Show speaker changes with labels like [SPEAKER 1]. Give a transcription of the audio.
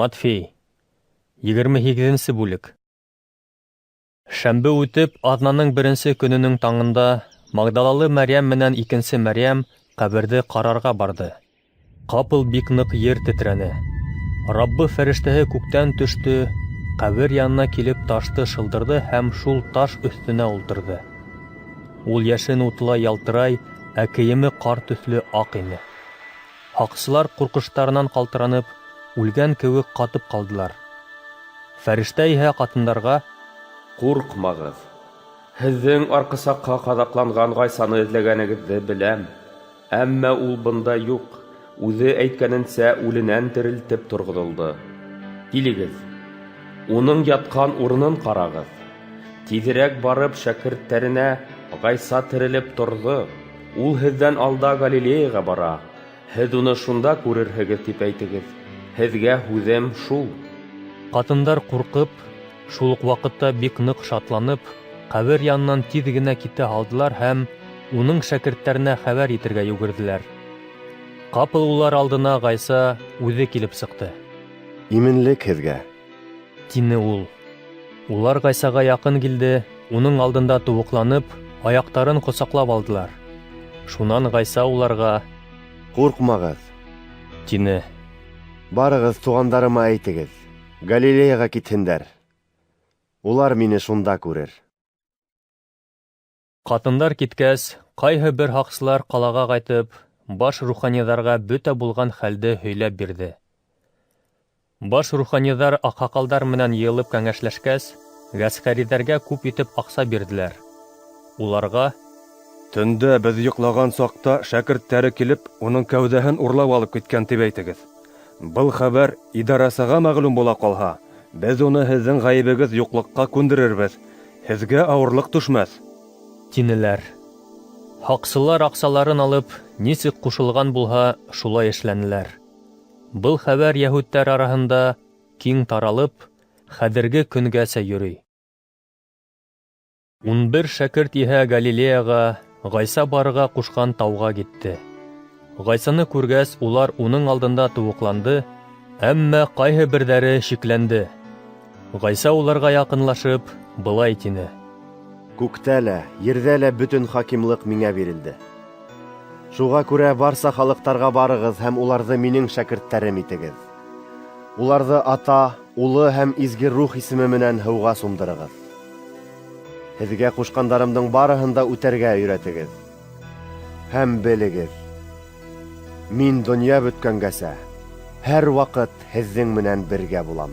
[SPEAKER 1] Матфей. 28-нсе бүлек. Шәмбе үтеп, аҙнаның беренсе көнөнөң таңында Магдалалы Мәрйәм менән икенсе Мәрйәм ҡәберҙе ҡарарға барҙы. Ҡапыл бик ныҡ ер тетрәне. Раббы фәрештәһе күктән төштө, ҡәбер янына килеп ташты шылдырҙы һәм шул таш өҫтөнә ултырҙы. Ул йәшен утылай ялтырай, ә кейеме ҡар төҫлө аҡ ине. Һаҡсылар ҡурҡыштарынан ҡалтыранып, үлгән кеүек ҡатып ҡалдылар. Фәрештә иһә ҡатындарға:
[SPEAKER 2] Ҡурҡмағыҙ! Һеҙҙең арҡысаҡҡа ҡаҙаҡланған Ғайсаны эҙләгәнегеҙҙе беләм. Әммә ул бында юҡ, үҙе әйткәненсә үленән терелтеп торғоҙолдо. Килегеҙ, уның ятҡан урынын ҡарағыҙ. Тиҙерәк барып шәкерттәренә: Ғайса терелеп торҙо, ул һеҙҙән алда Галилеяға бара, һеҙ уны шунда күрерһегеҙ, тип әйтегеҙ. Һеҙгә һүҙем шул.
[SPEAKER 1] Ҡатындар ҡурҡып, шул уҡ ваҡытта бик ныҡ шатланып, ҡәбер янынан тиҙ генә китә һалдылар һәм уның шәкерттәренә хәбәр итергә йүгерҙеләр. Ҡапыл улар алдына Ғайса үҙе килеп сыҡты.
[SPEAKER 3] Именлек һеҙгә!
[SPEAKER 1] Тине ул. Улар Ғайсаға яҡын килде, уның алдында тубыҡланып, аяҡтарын ҡосаҡлап алдылар. Шунан Ғайса уларға:
[SPEAKER 3] Ҡурҡмағыҙ!
[SPEAKER 1] Тине.
[SPEAKER 3] Барығыҙ, туғандарыма әйтегеҙ: Галилеяға китһендәр. Улар мине шунда күрер.
[SPEAKER 1] Ҡатындар киткәс, ҡайһы бер һаҡсылар ҡалаға ҡайтып, баш руханиҙарға бөтә булған хәлде һөйләп бирҙе. Баш руханиҙар аҡһаҡалдар менән йыйылып кәңәшләшкәс, ғәскәриҙәргә күп итеп аҡса бирҙеләр. Уларға:
[SPEAKER 4] Төндә беҙ йоҡлаған саҡта шәкерттәре килеп, уның кәүҙәһен урлап алып киткән тип әйтегеҙ. Был хәбәр идарасыға мәғлүм була ҡалһа, беҙ уны һеҙҙең ғәйебегеҙ юҡлыҡҡа күндерербеҙ, һеҙгә ауырлыҡ төшмәҫ.
[SPEAKER 1] Тинеләр. Һаҡсылар аҡсаларын алып, нисек ҡушылған булһа, шулай эшләнеләр. Был хәбәр йәһүдтәр араһында киң таралып, хәҙерге көнгәсә йөрөй. 11 шәкерт иһә Галилеяға, Ғайса барырға ҡушҡан тауға китте. Ғайсаны күргәс, улар уның алдында тубыҡланды, әммә ҡайһы берҙәре шикләнде. Ғайса уларға яҡынлашып, былай тине:
[SPEAKER 3] Күктә лә, ерҙә лә бөтөн хакимлыҡ миңә бирелде. Шуға күрә барса халыҡтарға барығыҙ һәм уларҙы минең шәкерттәрем итегеҙ. Уларҙы Ата, Улы һәм Изге Рух исеме менән һыуға сумдырығыҙ. Һеҙгә ҡушҡандарымдың барыһын да үтәргә өйрәтегеҙ. Һәм белегеҙ: мин донъя бөткәнгәсә һәр ваҡыт һеҙҙең менән бергә булам.